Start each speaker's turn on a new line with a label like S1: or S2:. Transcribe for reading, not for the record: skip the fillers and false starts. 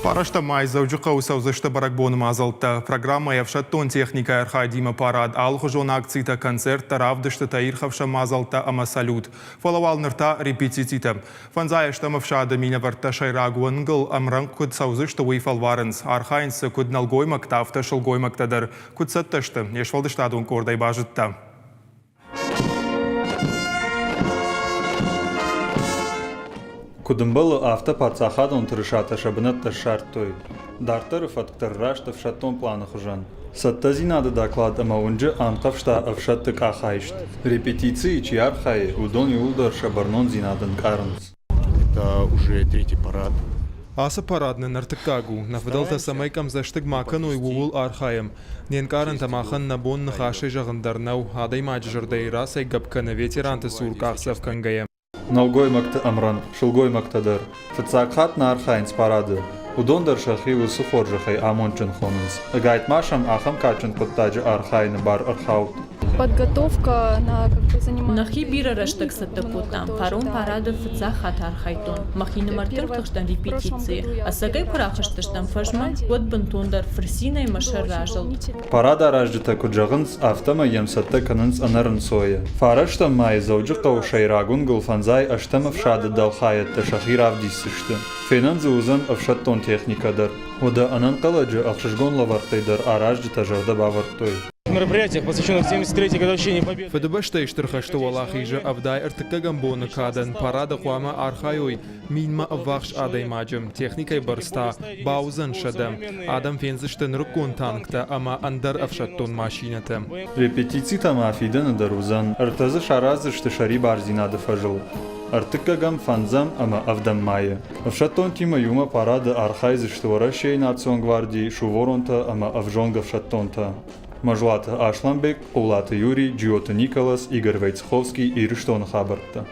S1: Фарӕстӕм май Дзӕуджыхъӕуы цӕудзысты бӕрӕгбоны мадзӕлттӕ. Программӕйы ӕфсӕддон техникӕйы архайдимӕ парад, алыхуызон акцитӕ, концерттӕ, равдыстытӕ, ирхӕфсӕн мадзӕлттӕ ӕмӕ салют. Фӕлӕ уал ныр та репетицитӕ. Фӕндзай ӕстӕм ӕфсады минӕвӕрттӕ сӕйраг уӕнгыл ӕмрӕнхъ куыд цӕудзысты, уый фӕлварынц. Архайынц дзы куыд нӕлгоймӕгтӕ, афтӕ сылгоймӕгтӕ дӕр. Куыд цӕттӕ сты, не сфӕлдыстадон къордӕй базыдта.
S2: Куыд ӕмбӕлы, афтӕ паддзахадон тырысатӕ сӕ бынӕттӕ ссардтой. Дарддӕры фӕтк дӕр раст ӕфсӕддон пъланы хуызӕн. Цӕттӕдзинады доклад ӕмӕ уынджы анхъӕвзта ӕфсӕдты къахайст. Репетицийы чи архайы, уыдон иууылдӕр сӕ бӕрнондзинад ӕнкъарынц.
S3: Это уже третий парад.
S1: Ацы парад нын ӕртыккаг у. Нӕ фыдӕлтӕ цӕмӕй къӕмдзӕстыг ма кӕной, ууыл архайӕм. Не нкъарӕнтӕ махӕн нӕ бон ныхасӕй зӕгъын дӕр нӕу, адӕймаджы зӕрдӕйы рацӕйгӕпп кӕны ветеранты цур къахдзӕф кӕнгӕйӕ.
S2: Нӕлгоймӕгты ӕмрӕнхъ сылгоймӕгтӕ дӕр. Фыццаг хатт нӕ архайынц парады. Уыдон дӕр сӕхи уыцы хорзӕхӕй амондджын хонынц. Ӕгайтма сӕм ахӕм кадджын хъуыддаджы архайыны бар ӕрхауд.
S4: Подготовка на как бы занимает.
S5: Нӕхи бирӕ рӕстӕг цӕттӕ кодтам. Фарон парады фыццаг хатт архайдтон. Мӕхинымӕр тынг тыхстӕн репетицийы. Ӕцӕгӕй куы рахызтыстӕм фӕзмӕ, уӕд бынтондӕр фырцинӕй мӕ сӕр разылд.
S2: Парадаразджытӕ куыд зӕгъынц, афтӕмӕй йӕм цӕттӕ кӕнынц ӕнӕрынцойӕ. Фарӕстӕм майы Дзӕуджыхъӕуы сӕйраг уынгыл фӕндзай ӕстӕм ӕфсады дӕлхайӕдтӕ сӕхи равдисдзысты. Фенӕн дзы уыдзӕн ӕфсӕддон техникӕ дӕр. Уӕдӕ ӕнӕнхъӕлӕджы ӕхсызгон лӕвӕрттӕй дӕр аразджытӕ зӕрдӕ бавӕрдтой.
S6: Мероприятиях, посвященных 73-й годовщине Победы.
S1: Фыдыбӕстӕйы Стыр хӕсты Уӕлахизы 73-ӕм боны кадӕн парады хъуамӕ архайой минмӕ ӕввахс адӕймаджы, техникӕйы бӕрц та бауыдзӕн 100. Адӕм фендзысты нырыккон танктӕ ӕмӕ ӕндӕр ӕфсӕддон машинӕтӕ.
S2: Репетицитӕ ма фидӕны дӕр уыдзӕн. Ӕртӕ дзы сараздзысты сӕрибардзинады фӕзыл. Ӕртыккӕгӕм, фӕндзӕм ӕмӕ ӕвдӕм майы. Ӕфсӕддонтимӕ иумӕ парады архайдзысты Уӕрӕсейы национ гвардийы суворонтӕ ӕмӕ ӕвзонг ӕфсӕддонтӕ. Мӕзлаты Асланбег, Хъулаты Юрий, Джиоты Николас, Игорь Войцеховский, Ирыстоны хабӕрттӕ.